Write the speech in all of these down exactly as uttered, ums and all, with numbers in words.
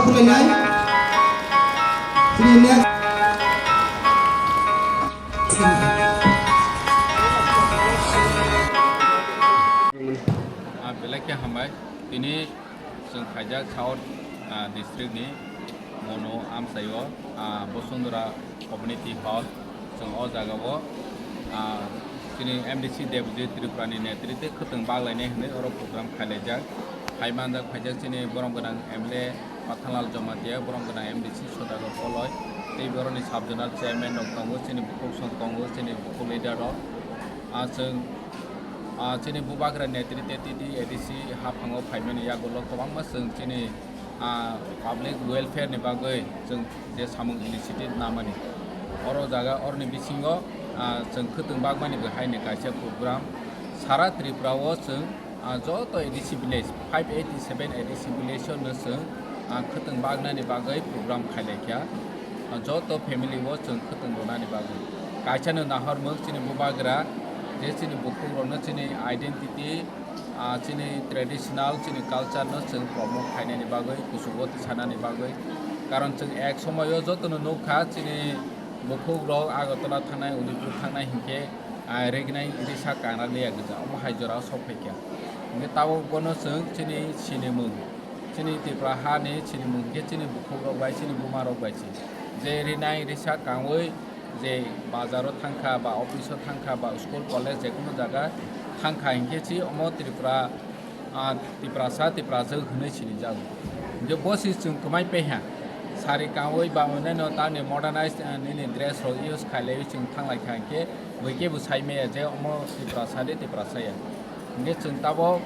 Khulai nai. Chini next. Ah, belai khe hambai. Tini chwng khaijak South, ah, district ni Mono amchaio, ah, Bosundora Community Hall. Chwng o jagao, ah, chini M D C Debjit Tripura ni netritwe khwtwng baglainai hwnwi oro program khailaijak. Phaimanjak phaijak chini borom gwnang M L A Pathanlal Jamatia, borom gwnang M D C Sodagar Koloi, tei boroni sub zonal chairman rok tongo, chini bukhuk song tongo, chini bukhuk leader rok. Ah, chwng, ah, chini bubagra netritwe T T A D C haphango phaimani yagulo kwbangma chwng chini ah, public welfare ni bagwi chwng je samung initiative namani. Oro jaga oroni bisingo, ah, chwng khwtwng bagmani bo haini kaisa program sara Tripura o chwng, ah, joto A D C village, five eighty seven A D C village o no chwng, ah, khwtwng bagnani bagwi program khailaikha. Ah, joto family o chwng khwtwng rwnani bagwi. Kaisa no nahormung chini bubagra je chini bukhuk rokno chini identity, ah, chini traditional, chini culture no chwng promote khainani bagwi, kuchugo tisanani bagwi. Karon chwng ek somoio jotono nukha, chini bukhuk rok Agartala thangnai, Udaipur thangnai hinkhe, ah, rignai risa kangrang liya gwja, omo hai jora o sok phaikha. Hinkhe tabuk bono chwng chini sinimung, chini Tripura hani sinimung khe chini bukhuk rok bai, chini buma rok bai se. Je rinai risa kangwi je bazaro thangkha ba office o thangkha ba school college je kono jaga thangkha hinkhe si omo Tripura, ah, Tiprasa, Tiprajwk hwnwi sinijago. Hinkhe bo si chwng kwmai peha sari kangwi ba oneno tamni modernized, ah, nini dress rok use khailaiwi chwng thanglaikha hinkhe bui khe bo saimaya je omo Tiprasa de Tiprasa ya. Hinkhe chwng tabuk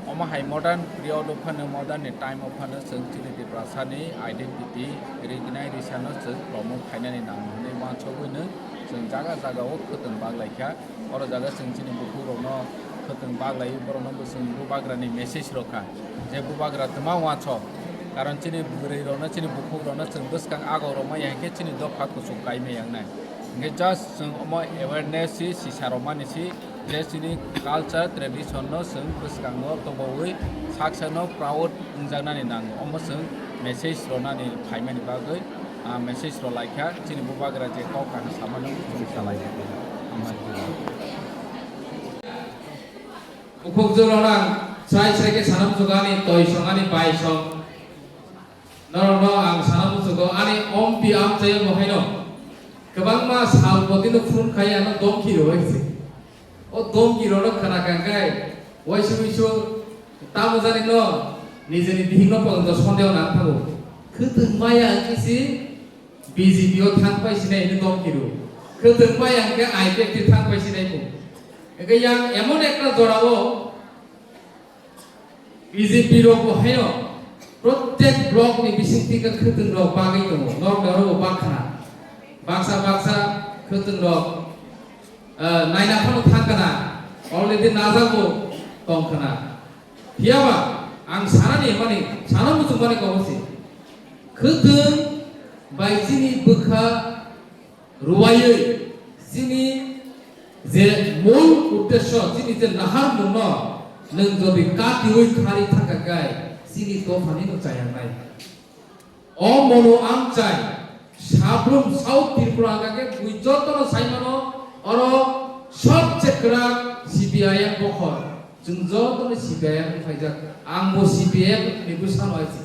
omo hai modern period o phano, modern ni time o phano chwng chini Tiprasa ni identity rignai risa no chwng promote khainani nango hwnwi uansugwi no chwng jaga jaga o khwtwng baglaikha. Oro jaga chwng chini bukhuk rok no khwtwng baglaiwi borok no bo chwng bubagra ni message rokha je bubagra twma uansuk, karon chini bwrwi rok no chini bukhuk rok no chwng bwskang agok rok maya hinkhe chini dopha kuchuk kai maya wngnai. Hinkhe just chwng omo awareness si sisa rok mani si. Je chini culture tradition no chwng bwskango tobowi sak sakno proud wngjaknani nango, omo chwng message rwnani phaimani bagwi, ah, message rwlaikha chini bubagra je kok kaham samano chwng salaikha. Hambai. Bukhuk jora nang sai sai khe sanam jugani toi songani bai song norokno ang sanam muchugo ani ompi amchaio bo haino kwbangma sal botino phone khai ano domki rwui se. O domki rokno khna kha khe waisa waisa tamo jani no nijeni bihik no pojonto sondeho nang thango. Khwtwng maya wngkhe si B J P o thang pai sinai hwnwi domki rw. Khwtwng maya wngkhe I P F T thang pai sinai bo. Hwnkhe yang emon ekta jora o B J P rok bo haino protek block ni bisingtwi khe khwtwng rok bagwi tongo. Nok doro bo bakha. Baksa baksa khwtwng rok, eh, naina phano thang kana. Already najak bo tong kana. Phiyaba ang sanani mani, sana muchung mani kobo se. Khwtwng bai chini bwkha Ruwaiwi chini je mul uddesyo, chini je naharmungno nwng jodi katiwi khari thangkha khe chini dophani no chayangnai. O mono amchai, sabrum South Tripura hwnkha khe bui jotono saimano, oro sobse kwrak C P I M bokhor. Chwng jotono C P I M wngkhaijak. Angbo C P I M ni bwsano aisi.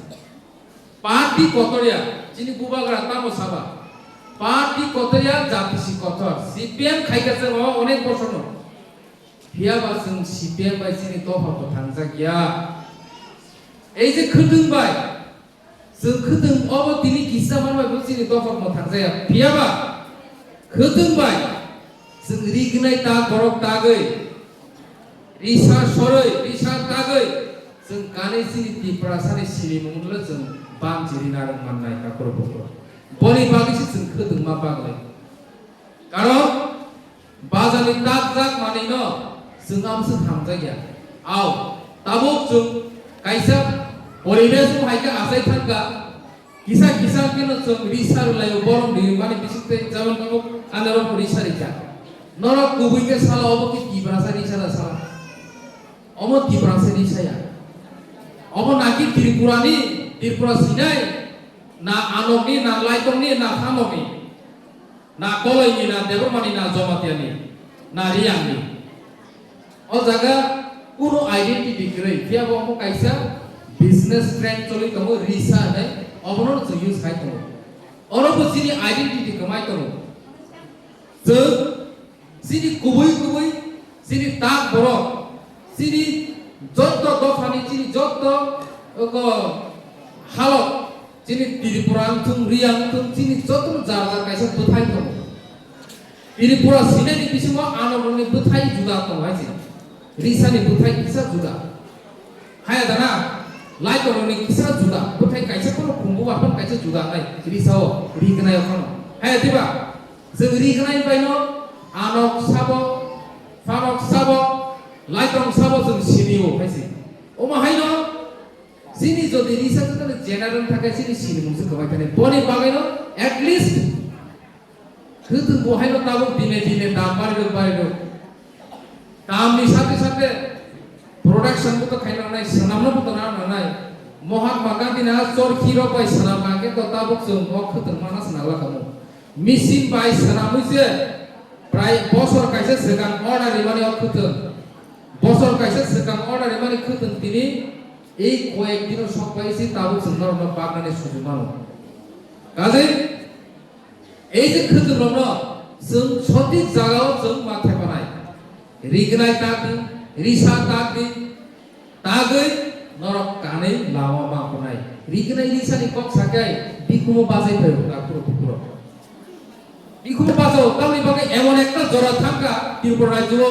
Party kotorya, chini bubagra tamo saba. Party kotorya, jatisi kotor. C P M khaikha chwng o onek bosorno. Phiyaba chwng C P M bai chini dopha bo thangjak ya. Ei je khwtwng bai, chwng khwtwng obo tini kisa manbai bo chini dopha bo thangjak ya. Phiyaba khwtwng bai chwng rignai ta borok tagwi, risa sorwi, risa tagwi chwng kanwi chini Tiprasani sinimungno chwng bamchi rina rwng mannai takhurok bukhurok. Boni bagwi se chwng khwtwngma bagwi. Karon bajarni takjak manwino chwng amswk hamjakya. Ao, tabuk chwng kaisa poribesh bo hai khe achai thangkha, kisa kisa kheno chwng risa rwlaio, borok ni mani bisingtwi jabon tabuk anorok risa rijak. Norok kubui khe sala obo khe Tiprasa risa da sala. Omo Tiprasa risa ya. Omo naki Tripurani, Tripura sinai, na anokni, na laitokni, na thanokni. Na Koloini, na Debbarmani, na Jomatiani, na Riyangni. O jaga kunu identity kwrwi, phiyabo omo kaisa business trend choli tongo, risa hinwi, obono chwng use khai tongo. Oro bo chini identity kwmai tongo. Chwng chini kubui kubui, chini tak borok, chini jotto dophani, chini jotto, oko, halok, chini Tripura wngthung, Riyang wngthung, chini jotono jar jar kaisa bwthai tongo. Tripura sinani bisingo anorokni bwthai juda tongo hai se. Risani bwthai kisa juda. Haya dana, laitorokni kisa juda. Bwthai kaisa phano khumbu ba phano kaisa juda nai. Risao, rignai phano. Haya diba? Chwng rignai baino anok sabo, phanok sabo, laitong sabo chwng sinio hai se. Omo haino Chini jodi risa jotoni general thangkhe chini sinimung se kwbai thani. Boni bagwino at least khwtwng bo haino tabuk dine dine dam barirok barirok. Damni sakhe sakhe production bo to khaina nanai, swnamno bo to nana nanai. Mahatma Gandhi na chorkhi rok bai swnam kha khe to tabuk chwng o khwtwng mana swnam la kamo. Machine bai swnamwi se prai bosor kaisa swkang order rimani o khwtwng. Bosor kaisa swkang order rimani khwtwng tini ei koyek dino sok pai se tabuk chwng norokno baknani sujuk mano. Kaje ei je khwtwng rokno chwng sothik jagao chwng ma thepanai. Rignai tak di, risa tak di, tagwi norok kanwi lama ma hwnai. Rignai risani kok sakai bikhumo bajai phaio takhuro bukhuro. Bikhumo bajao tamni bagwi emon ekta jora thangkha Tripura rajyo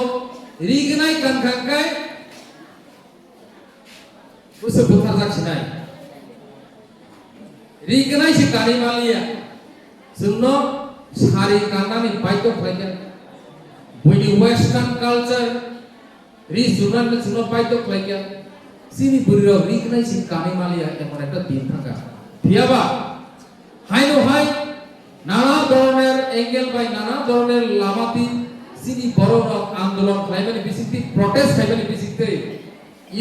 rignai kankha kai Bwswk bwtharjak sinai. Rignai se kanwi manliya. Chwngno sari kannani baidhyo khlaikha. Buini western culture ri chumnani chwngno baidhyo khlaikha. Chini bwrwirok rignai se kanwi manliya emon ekta din thangkha. Phiyaba Haino hai nana dhoroner angle bai nana dhoroner lama di chini borok rok andolon khlaimani bisingtwi, protest khlaimani bisingtwi,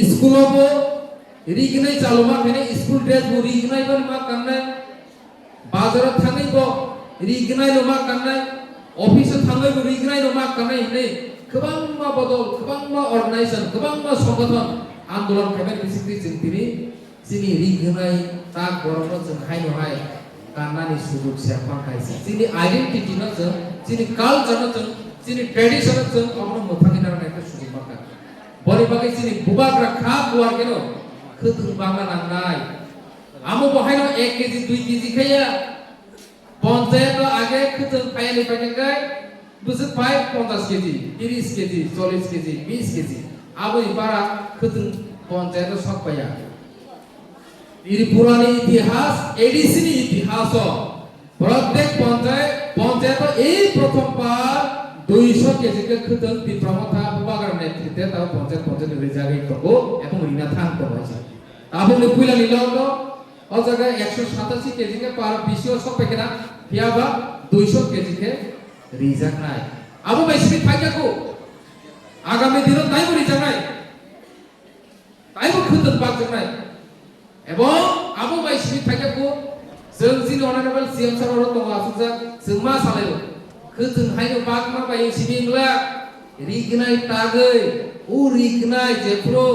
school o bo rignai chaluma khainai, school dress bo rignai bani ma kannai, bazar o thangwi bo rignai no ma kannai, office o thangwi bo rignai no ma kannai hinwi kwbangma bodol, kwbangma organization, kwbangma songothon andolon khaimani bisingtwi chwng tini Chini ri gwnai tak borokno chwng haino hai kannani sujuk se phan khai se. Chini identity no chwng, chini culture no chwng, chini tradition no chwng obono mwthangwi narwknai khe sujuk mankha. Boni bagwi chini bubagra kha buar kheno khwtwng bangna nangnai. Amo bo haino ek K G, dui K G khaiya. Ponchayat o age khwtwng phaiya ni phai khe bwswk phai ponchash K G, tris K G, chollish K G, bis K G. Aboni bara khwtwng ponchayat o sok paiya. Tripura ni itihas, A D C ni itihas o protek ponchayat, ponchayat o ei prothom par duisho K G khe khwtwng Tipra Motha Bubagra netrite tabo ponchayat, ponchayat ni rijagwi tongo, ebong rina thang tongo hai se. Tabukni puila ni logo O jaga ekso satashi K G khe par B C O sok pai khe na, phiya ba duiso keji khe rijaknai. Abo bai simi phaikha kho, agami dino taibo rijaknai, taibo khwtwng bakjaknai. Ebong abo bai simi phaikha kho, chwng chini honorable C M sir oro tongo achukjak, chwng ma salaio. Khwtwng haino bakma bai simi wngla, rignai tagwi, o rignai jephuru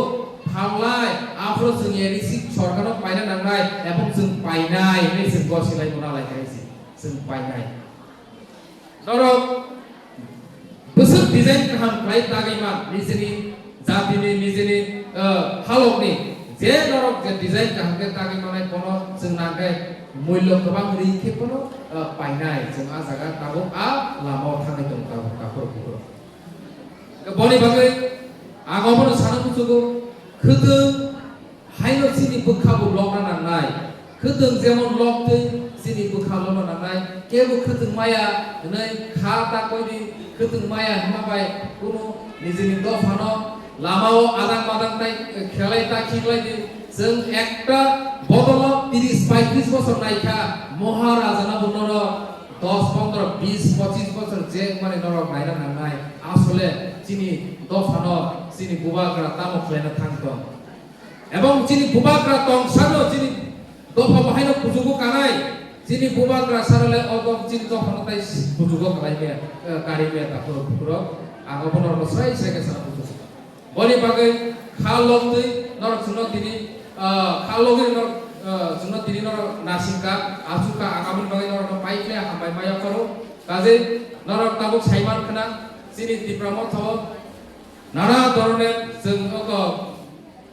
phalnai, aphuru chwng A D C sorkarno paina nangnai, ebong chwng painai hinwi chwng gosilai mona lai khaisi, chwng painai. Norok bwswk design kaham khlai tagwi man, nijini jatini, nijini, ah, halokni je norok je design kaham khe tagwi manai, bono chwng nangkhe mullo kwbang ri khe bono, ah, painai. Chwng ah jaga tabuk ah lamao thangwi tongo tabuk takhuk bukhuk. Boni bagwi ang obono sana muchugo, khwtwng haino chini bwkha bo lokna nangnai. Khwtwng jemon loktwi chini bwkha lokna nangnai. Kebo khwtwng maya hwnwi kha ta koidi, khwtwng maya hwnma bai kunu nijini dophano lamao adang madang tai khelai ta khiklai di. Chwng ekta bodolo tris paitris bosor naikha, Maharajana bo norok dos pondro bis pochis bosor je wngmani norok naina nangnai. Asole chini dophano chini bubagra tamo khlaina thang tong? Ebong chini bubagra tong sano chini dopha bo haino kuchugo kanai. Chini bubagra sarale o dopha chini dophano tai kuchugo kanai me, eh, kari me ta phuro phuro. Ang obono norokno srai srai khe sana kuchugo. Boni bagwi kha loktwi norok chwngno tini, ah, kha logwi norok, ah, chwngno tini norok nasingkha, achukha, ang aboni bagwi norokno pai khe hambai ma yapharo. Kaje norok tabuk saiman khna chini Tipra Motha o nana dhoroner chwng oko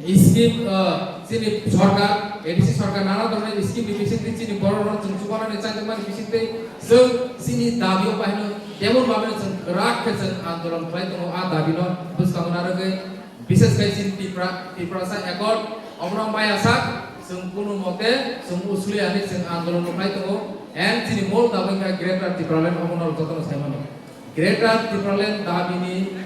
scheme, ah, chini sorkar, A D C sorkar nana dhoroner scheme ni bisingtwi chini borok rok chwng chubanani chajak mani bisingtwi chwng chini dabi o bahino demo mabino chwng kwrak khe chwng andolon khlai tongo. A dabi no bwskango narwgwi Bises khai chini Tipra, Tiprasa Accord, omono maya sak, chwng kunu mote, chwng usuli ani chwng andolon rwkhlai tongo, and chini mol dabi kha Greater Tipraland, omono jotono saimano. Greater Tipraland dabini,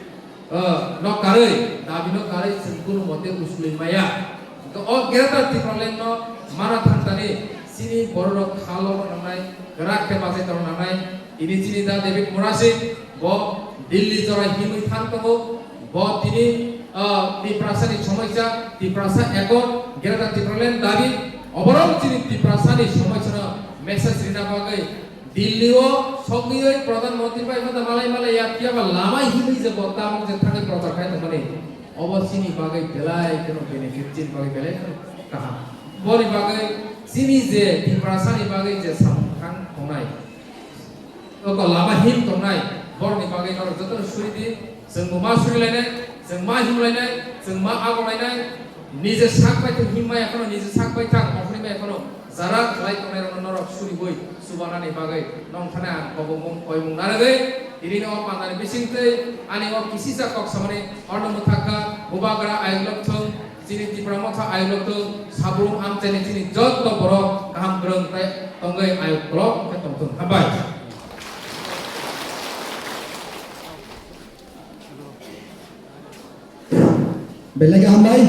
eh, no karwi, dabino karwi chwng kunu mote usuli maya. To o Greater Tipraland no mana thangtani chini bororok khalo nangnai, kwrak khe bachai tong nangnai, tini chini da David Murasik, bo Delhi jora himwi thang tongo. Bo tini, ah, Tiprasani somoisa, Tiprasa Accord, Greater Tipraland dabi, oborok chini Tiprasani somoisano message rina bagwi Delhi o sogwi Pradhan Mantri bai mata malai malai ya phiya ba lama himwi je bo tabuk je thangwi prochar khai tongmani, obo chini bagwi belai kheno benefit, chini bagwi belai kheno kaham. Boni bagwi chini je Tiprasani bagwi je samung thang tongnai, Oko lama him tongnai, borokni bagwi norok jotono suri di, chwng bo ma surilainai, chwng ma himlainai, chwng ma agolainai, nije sak bai thung him maya phano nije sak bai thang, ongkhorwi maya phano jara khlai tongnairokno norok suriwi chubanani bagwi nongkhornai ang kobongmung koimung narwgwi, tini o pandani bisingtwi ani o kisisa kok samani orno mwthakha, bubagra ayuk lok thung, Chini Tipra Motha ayuk lok thung, Sabrum amchaini chini joto borok kaham kwrwng tei tongwi ayuk kolok khe tongthung. Hambai. Belai khe hambai.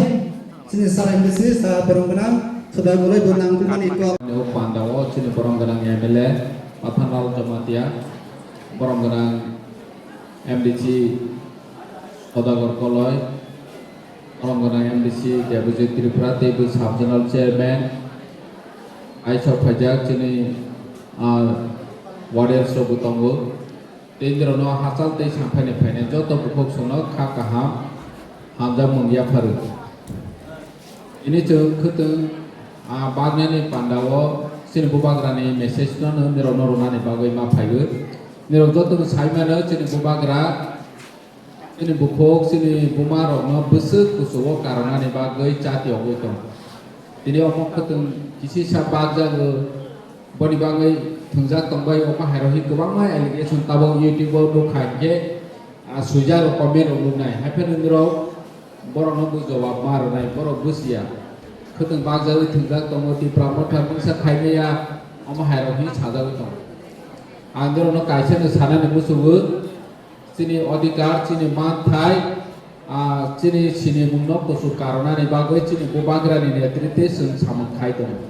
Chini sir M D C, sir borok gwnang, Sudai Bolai bo nang bumani kok. O panda o chini borok gwnang M L A, Pathanlal Jamatia, borok gwnang M D C, Sudagor Koloi, Borok gwnang M D C Debojit Tripura tei bo sub zonal chairman, aisok phaijak chini, ah, warriors rok bo tongo. Tei nirokno hachal tei samphaini phainai joto bukhuk songno kha kaham hamjakmung yapharwi. Tini chwng khwtwng, ah, baknani pandao chini bubagrani message no nirokno rwnani bagwi ma phaiwi. Nirok jotono sai mano chini bubagra Chini bukhuk, chini buma rokno bwswk kuchugo karwnani bagwi chati ogwi tong. Tini omo khwtwng kisisa bakjago, boni bagwi thwngjak tongbai, omo hairok hi kwbangma allegation tabok YouTube o nukha hinkhe, ah, swijak rok comment rok nuknai. Haiphano nirok borokno bo jawab ma rwnai, borok busiya. Khwtwng bakjagwi thwngjak tongo, Tipra Motha mungsa khaimaya, omo hairok hi sajagwi tongo. Ang norokno kaisa no sanani muchungo, Chini odhikar, chini manthai, ah, chini sinimungno kuchuk karwnani bagwi chini bubagrani netrite chwng samung khai tongo.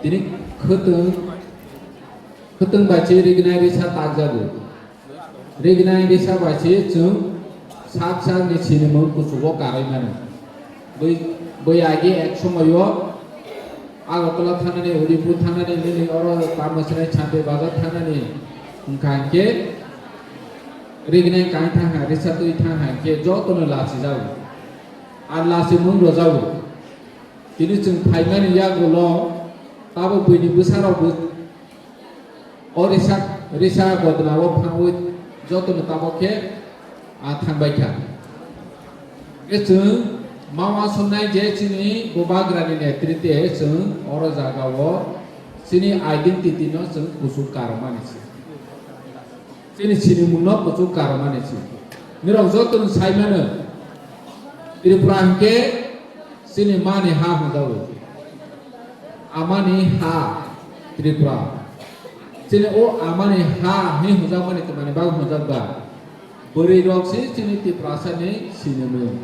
Tini khwtwng Khwtwng bai se rignai risa takjago. Rignai risa bai se chwng sak sakni sinimung kuchugo karwi mano. Bui, bui agi ek somoyo Agartala thangnani, Udaipur thangnani, nini oro Tamasrai Chande Bazar thangnani wngkha hinkhe rignai kain thangha, risa twi thangha hinkhe jotono lachijago. Ar lachimung rwjago. Tini chwng phaimani yagulo tabo buini bwsarokbo o risa, risa godnao phangwi jotono tabok khe, ah, thangbai kha. Hwnkhe chwng ma uansuknai je chini bubagrani netrite chwng oro jagao chini identity no chwng kuchuk karmani se. Chini sinimungno kuchuk karmani se. Nirok jotono saimano Tripura hinkhe chini mani ha hwnjago. Amani ha Tripura. Chini o amani ha hwnwi hwnjakmani twmani bagwi hwnjak ba? Bwrwi rok se chini Tiprasa ni sinimung.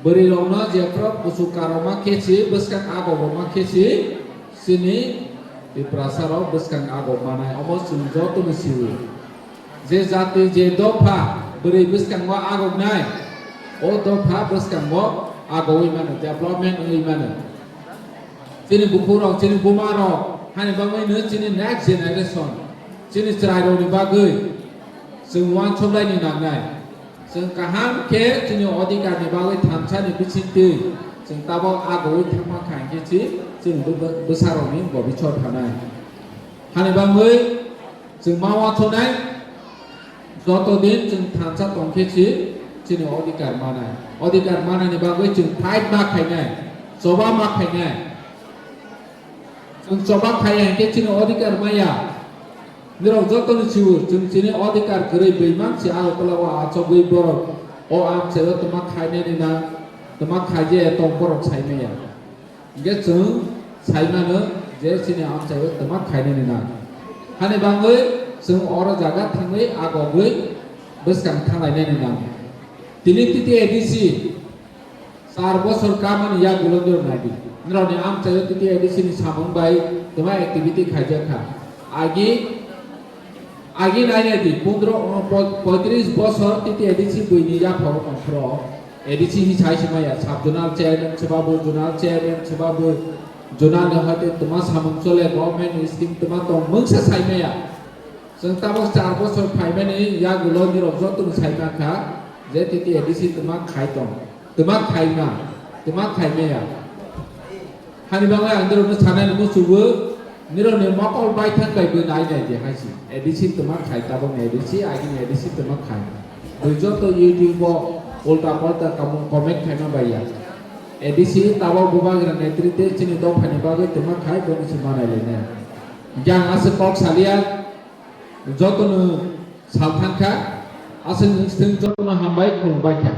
Bwrwi rok no jephru kuchuk karokma khe se, bwskang agok rokma khe se, chini Tiprasa rok bwskang agok manai, omo chwng joto no sio. Je jati, je dopha bwrwi bwskango agoknai, o dopha bwskango agogwi mano, development wngwi mano. Chini bukhuk rok, chini buma rok, hani bagwi no chini next generation, chini chwrai rok ni bagwi chwng uansuk laini nangnai. Chwng kaham khe chini odhikar ni bagwi thansa ni bisingtwi chwng tabok agogwi thangma kha hinkhe se chini bw-, bwsa rok ni bobisot thanai. Hani bagwi chwng ma uansuknai, joto din chwng thansa tong khe se chini odhikar manai. Odhikar manani bagwi chwng fight ma khainai, choba ma khainai. Chwng choba khaiya hinkhe chini odhikar maya. Nirok joto ni sio, chwng chini odhikar kwrwi bwimang se Agartala o achogwi borok o amchaio twma khainani na, twma khaijaya tong borok saimaya. Hinkhe chwng saimano je chini amchaio twma khainani nang. Hani bagwi chwng oro jaga thangwi agogwi bwskang thanglainani nang. Tini T T A D C char bosor kamani yagulo norok naidi. Norokni amchaio T T A D C ni samung bai twma activity khaijak kha. Agi Agi nainai di, pondro, po-, poitris bosor T T A D C buini yapharo tongphro, A D C hi sai se maya, sub zonal chairman se babu, zonal chairman se babu, zonal ni hoite twma samung chole, government ni scheme twma tong, mungsa sai maya. Chwng tabok char bosor phaimani yagulo nirok jotono sai mankha je T T A D C twma khai tong, twma khaima, twma khaimaya. Hani bagwi ang norokno sanani muchungo, nirokni mokol baithang bai bo nai nai di hai se. A D C twma khai, tabokni A D C, agini A D C twma khai. Bui joto YouTube o ulta palta kamung comment khaima bai ya. A D C tabok bubagra netrite chini dophani bagwi twma khai, boni se manai lainai. Yang aswk kok salia, jotono sal thangkha, aswk nwng swng jotono hambai khulumbai kha.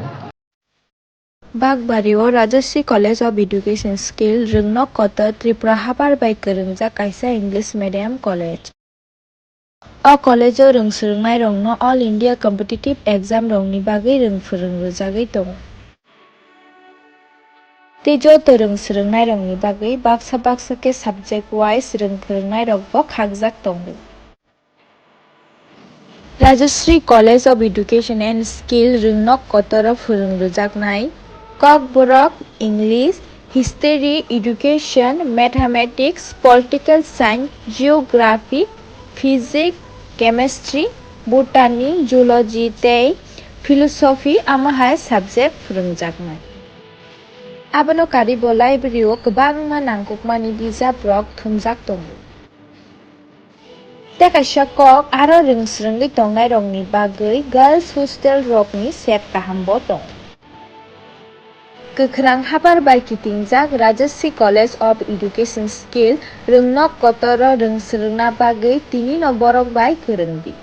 Bakbari o Rajashree College of Education Skill Rwngnok Kotor Tripura haphar bai kwrwngjak kaisa English medium college. O college o rwng swrwngnairokno All India competitive exam rokni bagwi rwng phwrwng rwjagwi tongo. Tei joto rwng swrwngnairokni bagwi baksa baksa khe subject wise rwng phwrwngnairokbo khakjak tongo. Rajashree College of Education and Skill Rwngnok Kotoro phwrwng rwjaknai Kokborok, English, History, Education, Mathematics, Political Science, Geography, Physics, Chemistry, Botany, Zoology tei Philosophy amo hai subject phwrwngjaknai. Abono karwi bo library o kwbangma nangkukmani bijap rok thumjak tongo. Tei kaisa kok aro rwng swrwngwi tongnairokni bagwi girls hostel rokni set kahambo tongo. Kwkhrang haphar bai kitingjak Rajashree College of Education Skill Rwngnok Kotoro rwng swrwngna bagwi tinino borok bai kwrwngdi.